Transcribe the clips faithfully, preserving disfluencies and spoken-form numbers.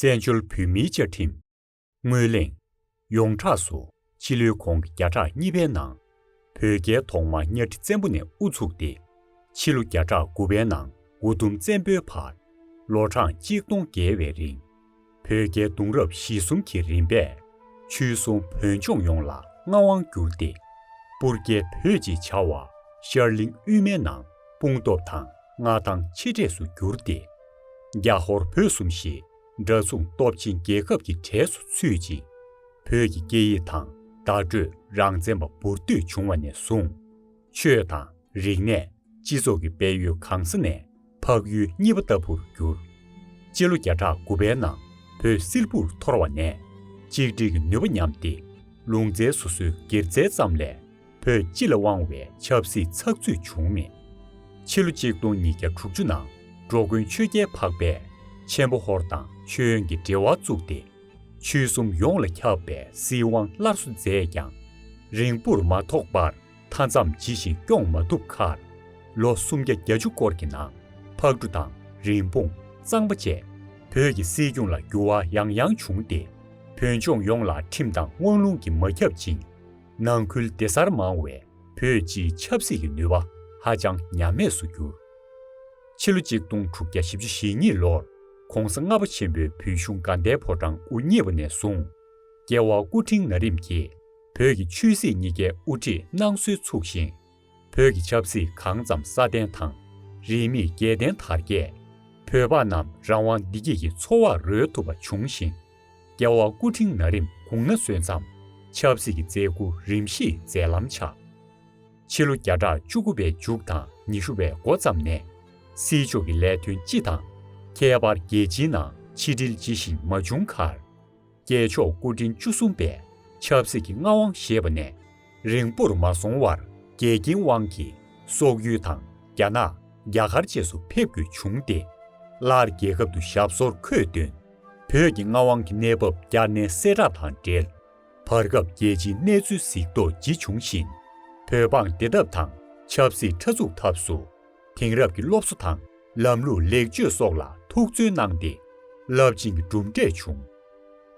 བཙན་བྱོལ་བོད་མིའི་བཅའ་ཁྲིམས། ངོས་ལེན། ཡོངས་གྲགས་སུ་ཕྱི་ལོའི་གོང་གི་བརྒྱ་ཕྲག་གཉིས་པའི་ནང་བོད་རྒྱའི་ཐོག་མར་གཉའ་ཁྲི་བཙན་པོ་ནས་དབུ་ཚུགས་ཏེ། ཕྱི་ལོ་བརྒྱ་ཕྲག་དགུ་པའི་ནང་མགོ་ཟླུམ་བཙན་པོའི་བར་ལོ་གྲངས་གཅིག་སྟོང་བརྒལ་བའི་རིང་བོད་རྒྱའི་གདུང་རབས་བཞི་གསུམ་གྱི་རིམ་པས་ཆོལ་གསུམ་བོད་ལྗོངས་ཡོངས་ལ་མངའ་དབང་བསྒྱུར་ཏེ། སྤུར་རྒྱལ་བོད་ཅེས་བྱ་བ་ཤར་གླིང་དབུས་མའི་ནང་སྤུངས་ཐོབ་དང་མངའ་ཐང་ཆེ་གྲས་སུ་གྱུར་ཏེ། རྒྱ་ཧོར་བོད་གསུམ་ཞེས་འདྲ་མཚུངས་སྟོབས་ཆེན་རྒྱལ་ཁབ་ཀྱི་གྲས་སུ་ཚུད་ཅིང་། བོད་ཀྱི་སྐད་ཡིག་དང་བརྡ་སྤྲོད་རང་བཙན་པ་འབུར་དོད་བྱུང་བ་ནས་བཟུང་། ཆོས་དང་རིག་གནས། སྤྱི་ཚོགས་ཀྱི་སྤེལ་ཡུལ་གང་ས་ནས་འཕགས་ཡུལ་གཉིས་པ་ལྟ་བུར་གྱུར། སྤྱི་ལོ་བརྒྱ་ཕྲག་དགུ་པའི་ནང་བོད་སིལ་བུར་འཐོར་བ་ནས་གཅིག་སྒྲིལ་གྱི་ནུས་པ་ཉམས་ཏེ། ལུང་ཚན་སོ་སོའི་སྒེར་རྩའི་ཙམ་ལས་བོད་སྤྱི་ལ་དབང་བའི་ཆབ་སྲིད་ཚགས་ཚུད་བྱུང་མེད། ཕྱི་ལོ་གཅིག་སྟོང་ཉིས་བརྒྱ་དྲུག་ཅུ་ནང་འགྲོ་མགོན་ཆོས་རྒྱལ་འཕགས་པས་ཆེན་པོ་ཧོར་དང་ཆོས་ཡོན་གྱི་འབྲེལ་བ་བཙུགས་ཏེ། ཆོལ་གསུམ་ཡོངས་ལ་ཁྱབ་པའི་སྲིད་དབང་སླར་གསོ་མཛད་ཀྱང་། རིང་པོར་མ་ཐོགས་པར་མཐའ་མཚམས་ཇི་བཞིན་སྐྱོང་མ་ཐུབ་ཁར། ལོ་སུམ་བརྒྱ་བརྒྱད་ཅུ་སྐོར་གྱི་ནང་ཕག་གྲུ་དང་རིན་སྤུངས། གཙང་པ་བཅས་བོད་ཀྱི་སྲིད་སྐྱོང་ལ་འགྱུར་བ་ཡང་ཡང་བྱུང་སྟེ། བོད་ལྗོངས་ཡོངས་ལ་ཁྲིམས་དང་དབང་ལུང་གིས་མ་ཁྱབ་ཅིང་། ནང་ཁུལ་སྡེ་གཟར་མང་བས་བོད་སྤྱིའི་ཆབ་སྲིད་ཀྱི་ནུས་པ་ཧ་ཅང་ཉམས་དམས་སུ་གྱུར། ཕྱི་ལོ་གཅིག་སྟོང་དྲུག་བརྒྱ་བཞི་བཅུ་ཞེ་གཉིས་ལོར་གོང་ས་ལྔ་པ་ཆེན་པོའི་བོད་གཞུང་དགའ་ལྡན་ཕོ་བྲང་དབུ་བརྙེས་པ་ནས་བཟུང་། རྒྱལ་བ་སྐུ་ཕྲེང་ན་རིམ་གྱིས་བོད་ཀྱི་ཆོས་སྲིད་གཉིས་ཀའི་དབུ་ཁྲིད་གནང་སྲོལ་ཚུགས་ཤིང་། བོད་ཀྱི་ཆབ་སྲིད་གང་ཙམ་སྲ་བརྟན་དང་། རིས་མེད་རྒྱལ་བསྟན་དར་རྒྱས། བོད་འབངས་རྣམས་རང་དབང་བདེ་སྐྱིད་ཀྱི་འཚོ་བར་རོལ་ཐུབ་པ་བྱུང་ཞིང་། རྒྱལ་བ་སྐུ་ཕྲེང་ན་རིམ་དགུང་ན་སོན་མཚམས་ཆབ་སྲིད་ཀྱི་མཛད་ཁུར་རིམ་བཞིན་མཛད་ལམ་ཆགས། ཕྱི་ལོ་བརྒྱ་ཕྲག་བཅུ་དགུ་པའི་མཇུག་དང་ཉི་ཤུ་པའི་འགོ་ཙམ་ནས་སྲིད་ཕྱོགས་ཀྱི་ལས་དོན་སྤྱི་དང་། ཁྱད་པར་རྒྱལ་སྤྱིའི་ནང་ཕྱི་འབྲེལ་ཇི་བཞིན་མ་བྱུང་ཁར། རྒྱལ་མཆོག་སྐུ་ཕྲེང་བཅུ་གསུམ་པས་ཆབ་སྲིད་ཀྱི་མངའ་དབང་བཞེས་པ་ནས་རིང་པོར་མ་སོང་བར་འགལ་རྐྱེན་དབང་གིས་སོག་ཡུལ་དང་རྒྱ་ནག་རྒྱ་གར་བཅས་སུ་ཕེབས་དགོས་བྱུང་སྟེ། སླར་རྒྱལ་ཁབ་ཏུ་ཞབས་སོར་འཁོད་དོན། བོད་ཀྱི་མངའ་དབང་གི་གནས་བབ་བསྐྱར་ནན་གསལ་བསྒྲགས་དང་འབྲེལ། བར་སྐབས་རྒྱལ་སྤྱིའི་གནས་ཚུལ་གཟིགས་རྟོག་ཇི་བྱུང་བཞིན། བོད་འབངས་བདེ་ཐབས་དང་ཆབ་སྲིད་ཕྲ་ཚུགས་ཐབས་སུ། དེང་རབས་ཀྱི་སློབ་གསོ་དང་ལམ་ལུགས་ལེགས་བཅོས་སོགས་ལ་ཐུགས་བརྩོན་གནང་སྟེ། རླབས་ཆེན་གྱི་གྲུབ་འབྲས་བྱུང་།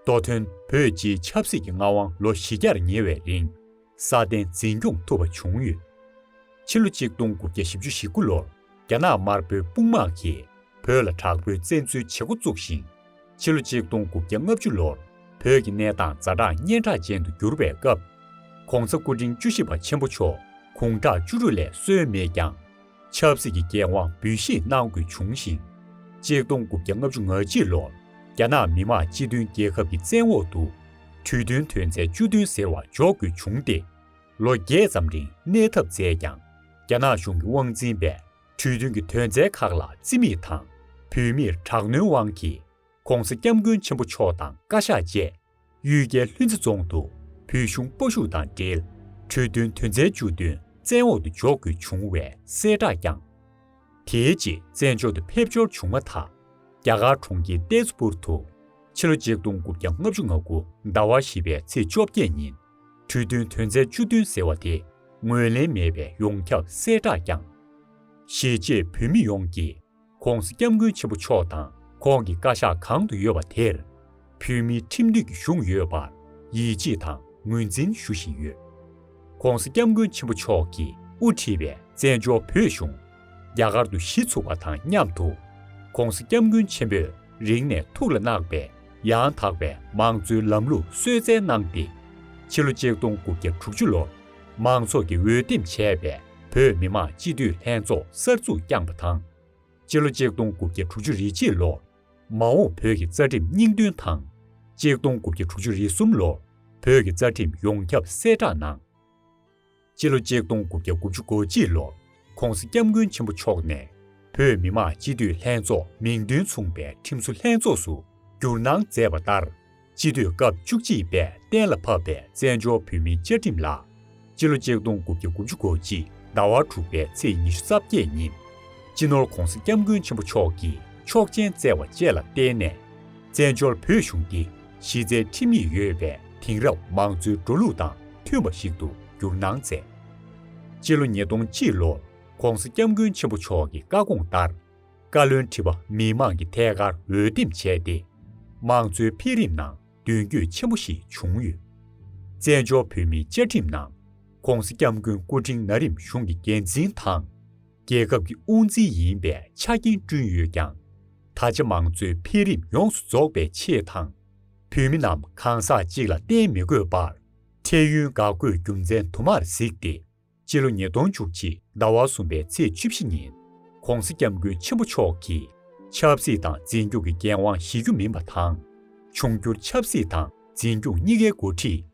མདོ་དོན་བོད་སྤྱིའི་ཆབ་སྲིད་ཀྱི་མངའ་དབང་ལོ་བཞི་བརྒྱར་ཉེ་བའི་རིང་སྲ་བརྟན་འཛིན་སྐྱོང་ཐུབ་པ་བྱུང་ཡོད། ཕྱི་ལོ་གཅིག་སྟོང་དགུ་བརྒྱ་བཞི་བཅུ་ཞེ་དགུ་ལོར་རྒྱ་ནག་དམར་པོའི་དཔུང་དམག་གིས་བོད་ལ་དྲག་པོའི་བཙན་འཛུལ་བྱེད་འགོ་བཙུགས་ཤིང་། ཕྱི་ལོ་གཅིག་སྟོང་དགུ་བརྒྱ་ལྔ་བཅུ་ལོར་བོད་ཀྱི་གནས་སྟངས་ཛ་དྲག་སྙན་གྲགས་ཅན་དུ་གྱུར་བའི་སྐབས། ྋགོང་ས་སྐུ་ཕྲེང་བཅུ་བཞི་པ་ཆེན་པོ་མཆོག་དགུང་གྲངས་བཅུ་དྲུག་ལས་སོན་མེད་ཀྱང་། ཆབ་སྲིད་ཀྱི་འགན་དབང་འབུལ་བཞེས་གནང་དགོས་བྱུང་ཞིང་། གཅིག་སྟོང་དགུ་བརྒྱ་ལྔ་བཅུ་ང་གཅིག་ལོར་རྒྱ་ནག་མི་དམངས་སྤྱི་མཐུན་རྒྱལ་ཁབ་ཀྱི་བཙན་འོག་ཏུ་གྲོས་མཐུན་དོན་ཚན་བཅུ་བདུན་ཟེར་བ་འཇོག་དགོས་བྱུང་སྟེ། ལོ་བརྒྱད་ཙམ་རིང་གནས་ཐབས་མཛད་ཀྱང་། རྒྱ་ནག་གཞུང་གི་དབང་འཛིན་པས་གྲོས་མཐུན་གྱི་དོན་ཚན་ཁག་ལ་རྩིས་མེད་དང་། བོད་མིར་དྲག་གནོན་དབང་གིས་ྋགོང་ས་ྋསྐྱབས་མགོན་ཆེན་པོ་མཆོག་དང་བཀའ་ཤག་བཅས་གཡུལ་རྒྱལ་ལྷུན་རྩེ་རྫོང་དུ་བོད་གཞུང་སྤོ་བཤུག་དང་འབྲེལ་གྲོས་མཐུན་དོན་ཚན་བཅུ་བདུན་བཙན་འོག་ཏུ་འཇོག་དགོས་བྱུང་བའི་གསལ་བསྒྲགས་བསྐྱངས། དེའི་རྗེས་བཙན་བྱོལ་དུ་ཕེབས་འབྱོར་བྱུང་མ་ཐག་རྒྱ་གར་གྲོང་ཁྱེར་ཏེ་ཛ་པུར་དུ་ཕྱི་ལོ་གཅིག་སྟོང་དགུ་བརྒྱ་ལྔ་བཅུ་ང་དགུ་ཟླ་བ་བཞི་པའི་ཚེས་བཅོ་བརྒྱད་ཉིན་གྲོས་མཐུན་དོན་ཚན་བཅུ་བདུན་ཟེར་བ་དེ་ངོས་ལེན་མེད་པའི་ཡོངས་ཁྱབ་གསལ་བསྒྲགས་བསྐྱངས། གཞིས་བྱེས་བོད་མི་ཡོངས་ཀྱིས་ྋགོང་ས་ྋསྐྱབས་མགོན་ཆེན་པོ་མཆོག་དང་ཁོང་གི་བཀའ་ཤག་གང་དུ་ཡོད་པ་དེར་བོད་མིའི་ཁྲིམས་མཐུན་གྱི་གཞུང་ཡོད་པར་ཡིད་ཆེས་དང་ངོས་འཛིན་ཞུ་བཞིན་ཡོད། ྋགོང་ས་ྋསྐྱབས་མགོན་ཆེན་པོ་མཆོག་གིས་དབུ་ཁྲིད་པའི་བཙན་བྱོལ་བོད་གཞུང་རྒྱ་གར་དུ་གཞི་ཚུགས་པ་དང་མཉམ་དུ། ྋགོང་ས་ྋསྐྱབས་མགོན་ཆེན་པོས་རིང་ནས་ཐུགས་ལ་བརྣག་པའི་ཡང་དག་པའི་མང་གཙོའི་ལམ་ལུགས་གསོལ་སྩལ་གནང་སྟེ། ཕྱི་ལོ་གཅིག་སྟོང་དགུ་བརྒྱ་དྲུག་ཅུ་ལོར་མང་ཚོགས་ཀྱིས་འོས་འདེམས་བྱས་པའི་བོད་མི་མང་སྤྱི་འཐུས་ལྷན་ཚོགས་གསར་འཛུགས་བསྐྱངས་པ་དང་། སྤྱི་ལོ་གཅིག་སྟོང་དགུ་བརྒྱ་དྲུག་ཅུ་རེ་གཅིག་ལོར་མ་འོངས་བོད་ཀྱི་རྩ་ཁྲིམས་སྙིང་དོན་དང་། གཅིག་སྟོང་དགུ་བརྒྱ་དྲུག་ཅུ་རེ་གསུམ་ལོར་བོད་ཀྱི་རྩ་ཁྲིམས་ཡོངས་ཁྱབ་གསལ་བསྒྲགས་གནང་། སྤྱི་ལོ་གཅིག་སྟོང་དགུ་བརྒྱ་དགུ་བཅུ་གོ་གཅིག་ལོར་ྋགོང་ས་ྋསྐྱབས་མགོན་ཆེན་པོ་མཆོག་ནས་བོད་མི་མང་སྤྱི་འཐུས་ལྷན་ཚོགས་མིང་དོན་མཚུངས་པའི་ཁྲིམས་བཟོ་ལྷན་ཚོགས་སུ་བསྒྱུར་གནང་མཛད་པ་ལྟར། སྤྱི་འཐུས་སྐབས་བཅུ་གཅིག་པས་གཏན་ལ་ཕབ་པའི་བཙན་བྱོལ་བོད་མིའི་བཅའ་ཁྲིམས་ལ། སྤྱི་ལོ་གཅིག་སྟོང་དགུ་བརྒྱ་དགུ་བཅུ་གོ་གཅིག་ཟླ་བ་དྲུག་པའི་ཚེས་ཉི་ཤུ་རྩ་བརྒྱད་ཉིན། སྤྱི་ནོར་ྋགོང་ས་ྋསྐྱབས་མགོན་ཆེན་པོ་མཆོག་གིས་ཆོག་མཆན་བསྩལ་བ་བཅས་ལ་བརྟེན་ནས། བཙན་བྱོལ་བོད་གཞུང་འདི་གཞི་རྩའི་ཁྲིམས་ཡིག་ཡོད་པའི་དེང་རབས་མང་གཙོའི་འགྲོ་ལུགས་དང་མཐུན་པ་ཞིག་ཏུ་བསྒྱུར་གནང་མཛད། སྤྱི་ལོ་ཉིས་སྟོང་གཅིག་ལོར་ྋགོང་ས་ྋསྐྱབས་མགོན་ཆེན་པོ་མཆོག་གི་བཀའ་དགོངས་ལྟར། བཀའ་བློན་ཁྲི་པ་མི་མང་གི་ཐད་ཀར་འོས་འདེམས་བྱས་ཏེ། མང་གཙོའི་འཕེལ་རིམ་ནང་མདུན་སྐྱོད་ཆེན་པོ་ཞིག་བྱུང་ཡོད། བཙན་བྱོལ་བོད་མིའི་བཅའ་ཁྲིམས་ནང་། ྋགོང་ས་ྋསྐྱབས་མགོན་སྐུ་ཕྲེང་ན་རིམ་གཞུང་གི་འགན་འཛིན་དང་། རྒྱལ་ཁབ་ཀྱི་དབུ་འཛིན་ཡིན་པའི་ཆ་རྐྱེན་བསྐྲུན་ཡོད་ཀྱང་། ད་ཆ་མང་གཙོའི་འཕེལ་རིམ་ཡོངས་སུ་རྫོགས་པའི་ཆེད་དང་། བོད་མི་རྣམས་གང་ཟག་གཅིག་ལ་བརྟེན་མི་དགོས་པར། ཁྲལ་གཡོལ་འགག་སྒོའི་རྒྱུ་མཚན་དུ་མར་གཟིགས་ཏེ། སྤྱི་ལོ་ཉིས་སྟོང་བཅུ་གཅིག་ཟླ་བ་གསུམ་པའི་ཚེས་བཅུ་བཞི་ཉིན། ྋགོང་ས་ྋསྐྱབས་མགོན་ཆེན་པོ་མཆོག་གིས་ཆབ་སྲིད་དང་འཛིན་སྐྱོང་གི་འགན་དབང་བཞེས་རྒྱུ་མིན་པ་དང་། འབྱུང་འགྱུར་ཆབ་སྲིད་དང་འཛིན་སྐྱོང་གཉིས་ཀའི་འགོ་ཁྲིད།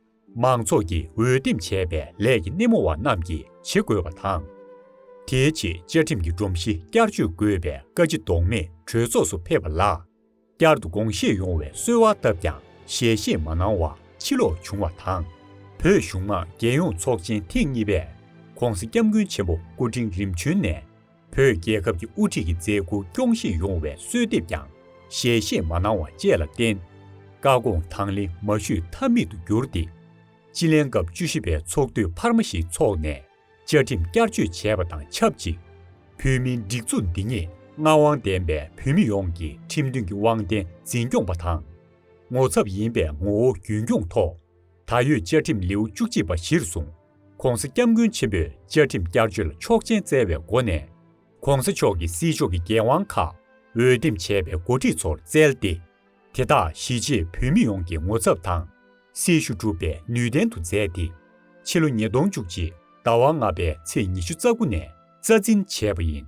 མང་ཚོགས་ཀྱིས་འོས་འདེམས་བྱས་པའི་ལས་ཀྱི་སྣེ་མོ་བ་རྣམས་ཀྱིས་བྱེད་དགོས་པ་དང་། དེའི་རྗེས་བཅའ་ཁྲིམས་ཀྱི་སྒྲོམ་གཞི་བསྐྱར་བཅོས་དགོས་པའི་བཀའ་ལྕི་ལྡོག་མེད་གྲོས་ཚོགས་སུ་ཕེབས་པ་ལ། བསྐྱར་དུ་དགོངས་བཞེས་ཡོང་བའི་གསོལ་བ་བཏབ་ཀྱང་ཞལ་བཞེས་མ་གནང་བར་ཕྱིར་ལོག་བྱུང་བ་དང་། བོད་གཞུང་མང་རྒྱལ་ཡོངས་ཚོགས་ཆེན་ཐེངས་གཉིས་པས་ྋགོང་ས་ྋསྐྱབས་མགོན་ཆེན་པོ་སྐུ་ཕྲེང་རིམ་བྱོན་ནས། བོད་རྒྱལ་ཁབ་ཀྱི་དབུ་ཁྲིད་ཀྱི་མཛད་ཁུར་སྐྱོང་བཞེས་ཡོང་བའི་གསོལ་འདེབས་ཀྱང་ཞལ་བཞེས་མ་གནང་བ་བཅས་ལ་བརྟེན། བཀའ་དགོངས་དང་ལེན་མ་ཞུས་ཐབས་མེད་དུ་གྱུར་ཏེ། སྤྱི་ལྷན་སྐབས་བཅུ་བཞི་པའི་ཚོགས་དུས་འཕར་མ་ཞིག་འཚོགས་ནས། བཅའ་ཁྲིམས་བསྐྱར་བཅོས་བྱས་པ་དང་ཆབས་ཅིག་བོད་མིའི་སྒྲིག་འཛུགས་འདི་ཉིད་མངའ་དབང་ལྡན་པའི་བོད་མི་ཡོངས་ཀྱི་ཁྲིམས་མཐུན་གྱི་དབང་ལྡན་འཛིན་སྐྱོང་པ་དང་། ངོ་ཚབ་ཡིན་པའི་ངོ་བོ་རྒྱུན་འཁྱོངས་ཐོག་ད་ཡོད་བཅའ་ཁྲིམས་ལེའུ་བཅུ་གཅིག་པ་གཞིར་བཟུང་། ྋགོང་ས་ྋསྐྱབས་མགོན་ཆེན་པོས་བཅའ་ཁྲིམས་བསྐྱར་བཅོས་ལ་ཆོག་མཆན་བསྩལ་བའི་སྒོ་ནས། ྋགོང་ས་མཆོག་གིས་སྲིད་ཕྱོགས་ཀྱི་འགན་དབང་ཁག་འོས་འདེམས་བྱས་པའི་འགོ་ཁྲིད་ཚོར་བསྩལ་ཏེ། དེ་དག་གཞིས་བྱེས་བོད་མི་ཡོངས་ཀྱི་ངོ་ཚབ་དང་། སྲི་ཞུ་སྒྲུབ་པའི་ནུས་ལྡན་དུ་མཛད་དེ། ཕྱི་ལོ་ཉིས་སྟོང་བཅུ་གཅིག་ཟླ་བ་ལྔ་པའི་ཚེས་ཉི་ཤུ་རྩ་དགུ་ནས་རྩ་འཛིན་བྱས་པ་ཡིན།